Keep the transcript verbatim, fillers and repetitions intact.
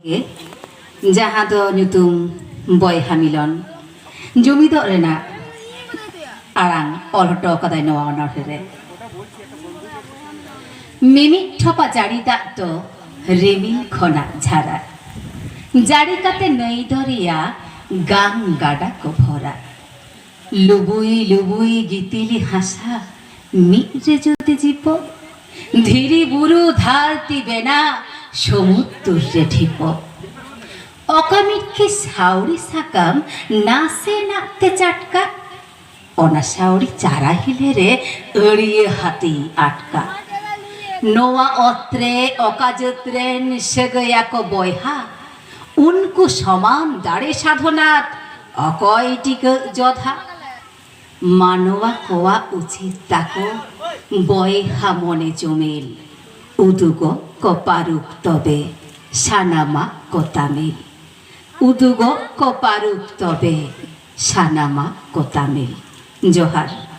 ᱜᱮ, ᱡᱟᱦᱟᱸ ᱫᱚ ᱧᱩᱛᱩᱢ ᱵᱚᱭᱦᱟ ᱢᱤᱞᱚᱱ, ᱡᱩᱢᱤᱫᱚᱜ ᱨᱮᱱᱟᱜ ᱟᱲᱟᱝ ᱚᱞ ᱦᱚᱴᱚ ᱠᱟᱫᱟᱭ ᱱᱚᱣᱟ ᱚᱱᱚᱬᱦᱮ ᱨᱮ᱾ ᱢᱤᱢᱤᱫ ᱴᱷᱚᱯᱟ ᱡᱟᱹᱲᱤ ᱫᱟᱜ ᱫᱚ ᱨᱤᱢᱤᱞ ᱠᱷᱚᱱᱟᱜ ᱡᱷᱟᱨᱟ, ᱡᱟᱹᱲᱤ ᱠᱟᱛᱮ ᱱᱟᱹᱭ ᱫᱚᱨᱭᱟ ᱜᱟᱝ ᱜᱟᱰᱟ ᱠᱚ ᱵᱷᱚᱨᱟ᱾ ᱞᱩᱵᱩᱭ ᱞᱩᱵᱩᱭ ᱜᱤᱛᱤᱞᱤ ᱦᱟᱥᱟ ᱢᱤᱫ ᱨᱮ ᱡᱩᱫᱤ ᱡᱤᱯᱚ, ᱫᱷᱤᱨᱤ ᱵᱩᱨᱩ ᱫᱷᱟᱹᱨᱛᱤ ᱵᱮᱱᱟ ᱥᱚᱢᱩᱫᱨᱩ ᱨᱮ ᱰᱷᱤᱯᱚ᱾ ᱚᱠᱟ ᱢᱤᱫ ᱠᱤ ᱥᱟᱹᱣᱲᱤ ᱥᱟᱠᱟᱢ ᱱᱟᱥᱮᱱᱟᱜ ᱛᱮ ᱪᱟᱴᱠᱟ, ᱚᱱᱟ ᱥᱟᱹᱣᱲᱤ ᱪᱟᱨᱟ ᱦᱤᱞᱮ ᱨᱮ ᱟᱹᱲᱤᱭᱟᱹ ᱦᱟᱹᱛᱤᱧ ᱟᱴᱠᱟ᱾ ᱱᱚᱣᱟ ᱚᱛ ᱨᱮ ᱚᱠᱟ ᱡᱟᱹᱛ ᱨᱮᱱ ᱥᱟᱹᱜᱟᱹᱭᱟ ᱠᱚ ᱵᱚᱭᱦᱟ, ᱩᱱᱠᱩ ᱥᱚᱢᱟᱱ ᱫᱟᱲᱮ ᱥᱟᱫᱷᱚᱱᱟᱛ ᱚᱠᱚᱭ ᱴᱤᱠᱟᱹᱜ ᱡᱚᱫᱷᱟ? ᱢᱟᱱᱣᱟ ᱠᱚᱣᱟᱜ ᱩᱪᱤᱛ ᱛᱟᱠᱚ ᱵᱚᱭᱦᱟ ᱢᱚᱱᱮ ᱡᱩᱢᱤᱞ᱾ ᱩᱫᱩᱜᱚᱜ ᱠᱚ ᱯᱟᱹᱨᱩᱠ ᱛᱚᱵᱮ ᱥᱟᱱᱟᱢᱟᱜ ᱠᱚ ᱛᱟᱢᱤᱞ᱾ ᱩᱫᱩᱜᱚᱜ ᱠᱚ ᱯᱟᱹᱨᱩᱠ ᱛᱚᱵᱮ ᱥᱟᱱᱟᱢᱟᱜ ᱠᱚ ᱛᱟᱢᱤᱞ᱾ ᱡᱚᱦᱟᱨ᱾